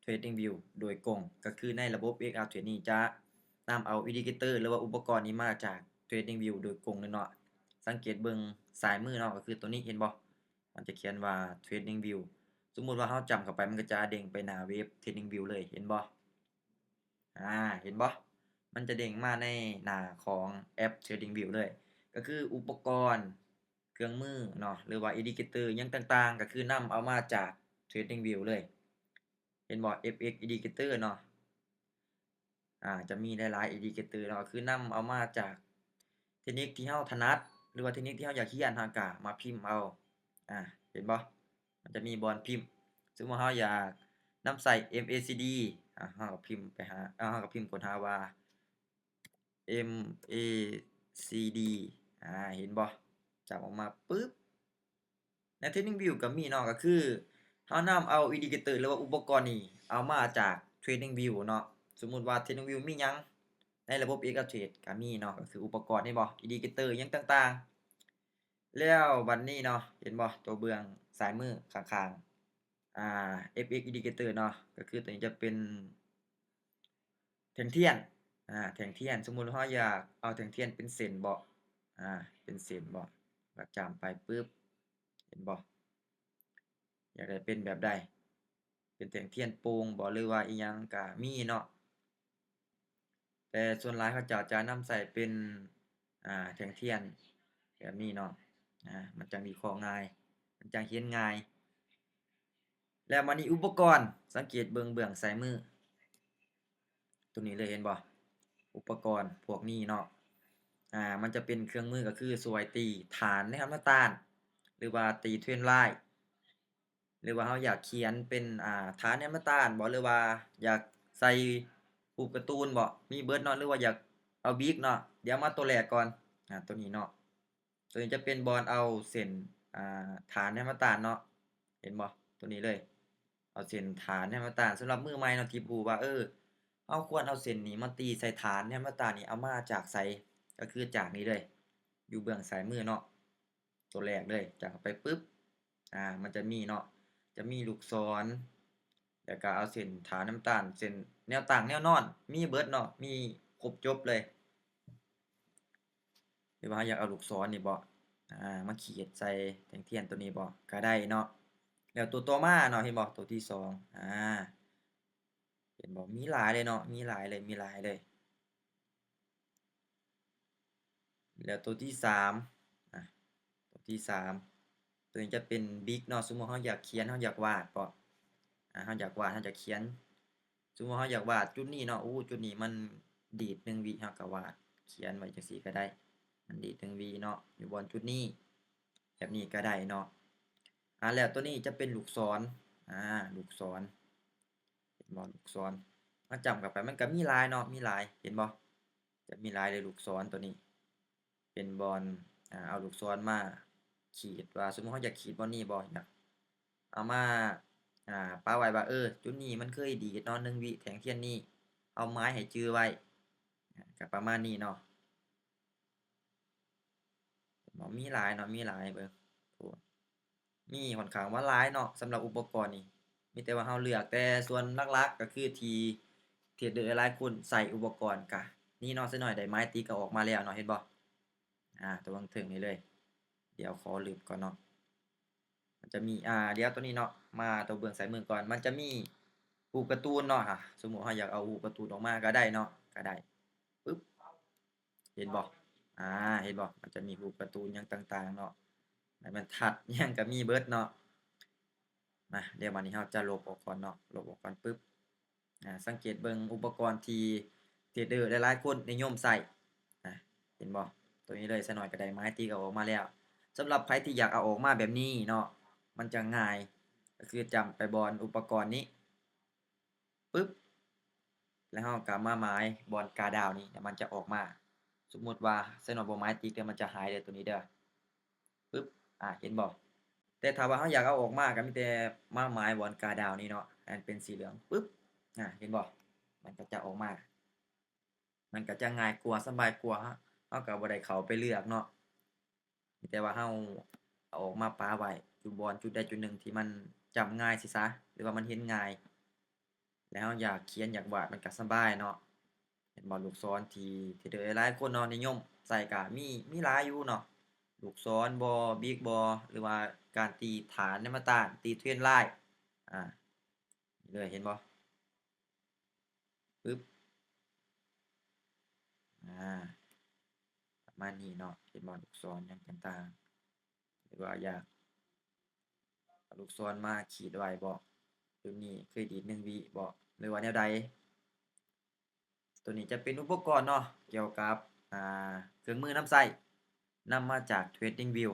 TradingView ໂດຍກົງ. ກໍຄືໃນລະບົບ XR Trade ນີ້ຈະນຳເອົາ Indicator ຫຼືວ່າອຸປະກອນນີ້ມາຈາກ TradingView ໂດຍກົງເລີຍເນາະ. ສັງເກດເບິ່ງຊ້າຍມືເນາະ ກໍຄືຕົວນີ້ ເຫັນບໍ່? ມັນຈະຂຽນວ່າ TradingView. ສົມມຸດວ່າເຮົາຈ້ຳເຂົ້າໄປ ມັນກໍຈະເດ້ງໄປໜ້າເວັບ TradingView ເລີຍ ເຫັນບໍ່? ອາ ເຫັນບໍ່? ມັນຈະເດ້ງມາໃນໜ້າຂອງແອັບ TradingView ເລີຍ. ກໍຄືອຸປະກອນ ເຄື່ອງມືເນາະ ຫຼືວ່າ Indicator ຫຍັງຕ່າງໆ ກໍຄືນຳເອົາມາຈາກ TradingView ເລີຍ. ເຫັນບໍ່? ເອັຟເອັກ Indicator ເນາະ ອາ ຈະມີຫຼາຍໆ Indicator ເນາະ ຄືນຳເອົາມາຈາກເທັກນິກທີ່ເຮົາຖະໜັດ ຫຼືວ່າເທັກນິກທີ່ເຮົາຢາກຮຽນ ເຮົາກໍມາພິມເອົາ. ອາ ເຫັນບໍ່? ມັນຈະມີບ່ອນພິມ. ສົມມຸດເຮົາຢາກນຳໃຊ້ MACD ອາ ເຮົາກໍພິມໄປຫາ ເຮົາກໍພິມຄົ້ນຫາວ່າ MACD ອາ ເຫັນບໍ່? ຈັບອອກມາປຶບ ໃນ TradingView ກໍມີເນາະ ກໍຄືເຮົານຳເອົາ Indicator ຫຼືວ່າອຸປະກອນນີ້ເອົາມາຈາກ TradingView ເນາະ. ສົມມຸດວ່າ TradingView ມີຫຍັງໃນລະບົບ XR Trade ກໍມີເນາະ ກໍຄືອຸປະກອນ ເຫັນບໍ່? Indicator ຫຍັງຕ່າງໆ. ແລ້ວບັດນີ້ເນາະ ເຫັນບໍ່? ຕົວເບື້ອງຊ້າຍມືຂ້າງໆ ອາ ເອັຟເອັກ Indicator ເນາະ ກໍຄືຕົວນີ້ຈະເປັນແທ່ງທຽນ ອາ ແທ່ງທຽນ. ສົມມຸດເຮົາຢາກເອົາແທ່ງທຽນເປັນເສັ້ນເບາະ ອາ ເປັນເສັ້ນເບາະ ກໍຈ້ຳໄປປຶບ ເຫັນບໍ່? ຢາກໄດ້ເປັນແບບໃດ? ເປັນແທ່ງທຽນໂປ່ງເບາະ ຫຼືວ່າອີ່ຫຍັງກໍມີເນາະ. ແຕ່ສ່ວນຫຼາຍເຂົາເຈົ້າຈະນຳໃຊ້ເປັນ ອາ ແທ່ງທຽນແບບນີ້ເນາະ ອາ ມັນຈັ່ງວິເຄາະງ່າຍ ມັນຈັ່ງເຫັນງ່າຍ. ແລ້ວມານີ້ອຸປະກອນ ສັງເກດເບິ່ງເບື້ອງຊ້າຍມື ຕົວນີ້ເລີຍ ເຫັນບໍ່? ອຸປະກອນພວກນີ້ເນາະ ອາ ມັນຈະເປັນເຄື່ອງມື ກໍຄືຊ່ວຍຕີຖານແນວນ້ຳຕານ ຫຼືວ່າຕີເທຣນລາຍ ຫຼືວ່າເຮົາຢາກຂຽນເປັນ ອາ ຖານແນວນ້ຳຕານເບາະ ຫຼືວ່າຢາກໃສ່ຮູບກາຕູນເບາະ ມີເບິດເນາະ ຫຼືວ່າຢາກເອົາບິກເນາະ. ດຽວມາຕົວແລກກ່ອນ ອາ ຕົວນີ້ເນາະ ຕົວນີ້ຈະເປັນບ່ອນເອົາເສັ້ນ ອາ ຖານແນວນ້ຳຕານເນາະ ເຫັນບໍ່? ຕົວນີ້ເລີຍ ເອົາເສັ້ນຖານແນວນ້ຳຕານ. ສຳລັບມືໃໝ່ເນາະ ທີ່ບໍ່ຮູ້ວ່າ ເອີ ເຮົາຄວນເອົາເສັ້ນນີ້ມາຕີໃສ່ຖານແນວນ້ຳຕານນີ້ ເອົາມາຈາກໃສ? ກໍຄືຈາກນີ້ເລີຍ ຢູ່ເບື້ອງຊ້າຍມືເນາະ ຕົວແລກເລີຍ ຈັບເຂົ້າໄປປຶບ ອາ ມັນຈະມີເນາະ ຈະມີລູກສອນ ແລ້ວກໍເອົາເສັ້ນຖານນ້ຳຕານ ເສັ້ນແນວຕັ້ງແນວນອນ ມີເບິດເນາະ ມີຄົບຈົບເລີຍ. ຫຼືວ່າເຮົາຢາກເອົາລູກສອນນີ້ເບາະ ອາ ມາຂີດໃສ່ແທ່ງທຽນຕົວນີ້ເບາະ ກໍໄດ້ເນາະ. ແລ້ວຕົວຕໍ່ມາເນາະ ເຫັນບໍ່? ຕົວທີສອງ ອາ ເຫັນບໍ່? ມີຫຼາຍເລີຍເນາະ ມີຫຼາຍເລີຍ ມີຫຼາຍເລີຍ. ແລ້ວຕົວທີສາມ ອາ ຕົວທີສາມ ຕົວນີ້ຈະເປັນບິກເນາະ. ສົມມຸດເຮົາຢາກຂຽນ ເຮົາຢາກວາດເບາະ ອາ ເຮົາຢາກວາດ ເຮົາຢາກຂຽນ. ສົມມຸດເຮົາຢາກວາດຈຸດນີ້ເນາະ ໂອ້ ຈຸດນີ້ມັນດີດໜຶ່ງວິ ເຮົາກໍວາດຂຽນໄວ້ຈັ່ງຊີ້ກໍໄດ້ ມັນດີດໜຶ່ງວິເນາະ ຢູ່ບ່ອນຈຸດນີ້ ແບບນີ້ກໍໄດ້ເນາະ. ອາ ແລ້ວຕົວນີ້ຈະເປັນລູກສອນ ອາ ລູກສອນ ເຫັນບໍ່? ລູກສອນ ເຮົາຈ້ຳເຂົ້າໄປ ມັນກໍມີຫຼາຍເນາະ ມີຫຼາຍ ເຫັນບໍ່? ຈະມີຫຼາຍເລີຍ ລູກສອນຕົວນີ້ ເປັນບ່ອນ ອາ ເອົາລູກສອນມາຂີດວ່າ ສົມມຸດເຮົາຢາກຂີດບ່ອນນີ້ບໍ່ ຢາກເອົາມາ ອາ ປະໄວ້ວ່າ ເອີ ຈຸດນີ້ມັນເຄີຍດີດເນາະ ໜຶ່ງວິ ແທ່ງທຽນນີ້ ເອົາໝາຍໃຫ້ຈື່ໄວ້ ອາ ກໍປະມານນີ້ເນາະ. ເນາະ ມີຫຼາຍເນາະ ມີຫຼາຍ ເບິ່ງ ໂອ້ ມີຂ້ອນຂ້າງວ່າຫຼາຍເນາະ ສຳລັບອຸປະກອນນີ້ ມີແຕ່ວ່າເຮົາເລືອກແຕ່ສ່ວນຫຼັກໆ ກໍຄືທີ່ເທຣດເດີຫຼາຍໆຄົນໃຊ້ອຸປະກອນກະນີ້ເນາະ. ສາວນ້ອຍໄດ້ໝາຍຕິກກໍອອກມາແລ້ວເນາະ ເຫັນບໍ່? ອາ ຕົວເທິງນີ້ເລີຍ ດຽວຂໍລຶບກ່ອນເນາະ. ມັນຈະມີ ອາ ດຽວຕົວນີ້ເນາະ ມາຕົວເບື້ອງຊ້າຍມືກ່ອນ ມັນຈະມີຮູບກາຕູນເນາະ. ຫາ ສົມມຸດເຮົາຢາກເອົາຮູບກາຕູນອອກມາກໍໄດ້ເນາະ ກໍໄດ້ ປຶບ ເຫັນບໍ່? ອາ ເຫັນບໍ່? ມັນຈະມີຮູບກາຕູນຫຍັງຕ່າງໆເນາະ ແມ່ນທັດຫຍັງກໍມີເບິດເນາະ. ມາ ດຽວບາດນີ້ເຮົາຈະລົບອອກກ່ອນເນາະ ລົບອອກກ່ອນປຶບ ອາ ສັງເກດເບິ່ງອຸປະກອນທີ່ເທຣດເດີຫຼາຍໆຄົນນິຍົມໃຊ້ ອາ ເຫັນບໍ່? ຕົວນີ້ເລີຍ ສາວນ້ອຍກໍໄດ້ໝາຍຕິກເອົາອອກມາແລ້ວ. ສຳລັບໃຜທີ່ຢາກເອົາອອກມາແບບນີ້ເນາະ ມັນຈະງ່າຍ ກໍຄືຈ້ຳໄປບ່ອນອຸປະກອນນີ້ປຶບ ແລ້ວເຮົາກໍມາໝາຍບ່ອນກາດາວນີ້ ແລ້ວມັນຈະອອກມາ. ສົມມຸດວ່າສາວນ້ອຍບໍ່ໝາຍຕິກເດີ ມັນຈະຫາຍເດີ ຕົວນີ້ເດີ ປຶບ ອາ ເຫັນບໍ່? ແຕ່ຖ້າວ່າເຮົາຢາກເອົາອອກມາ ກໍມີແຕ່ມາໝາຍບ່ອນກາດາວນີ້ເນາະ ໃຫ້ມັນເປັນສີເຫຼືອງປຶບ ອາ ເຫັນບໍ່? ມັນກໍຈະອອກມາ ມັນກໍຈະງ່າຍກວ່າ ສະບາຍກວ່າ ເຮົາກໍບໍ່ໄດ້ເຂົ້າໄປເລືອກເນາະ ມີແຕ່ວ່າເຮົາເອົາອອກມາປະໄວ້ຈຸດບ່ອນຈຸດໃດຈຸດໜຶ່ງທີ່ມັນຈ້ຳງ່າຍຊິຊະ ຫຼືວ່າມັນເຫັນງ່າຍ. ແລ້ວເຮົາຢາກຂຽນຢາກວາດມັນກໍສະບາຍເນາະ. ເຫັນບໍ່ ລູກສອນທີ່ ທີ່ຫຼາຍໆຄົນເນາະນິຍົມໃຊ້ກໍມີ ມີຫຼາຍຢູ່ເນາະ ລູກສອນບໍ ບິກບໍ ຫຼືວ່າການຕີຖານໃນມາດຕານ ຕີເທຣນລາຍ ອາ ນີ້ເລີຍ ເຫັນບໍ່ ປຶບ ອາ ປະມານນີ້ເນາະ ເຫັນບໍ່ ລູກສອນຫຍັງຕ່າງໆ ຫຼືວ່າຢາກເອົາລູກສອນມາຂີດໄວ້ບໍ ຈຸດນີ້ເຄີຍດີດໜຶ່ງວິບໍ ຫຼືວ່າແນວໃດ. ໂຕນີ້ຈະເປັນອຸປະກອນເນາະ ກ່ຽວກັບ ອາ ເຄື່ອງມືນຳໃຊ້ ນຳມາຈາກ TradingView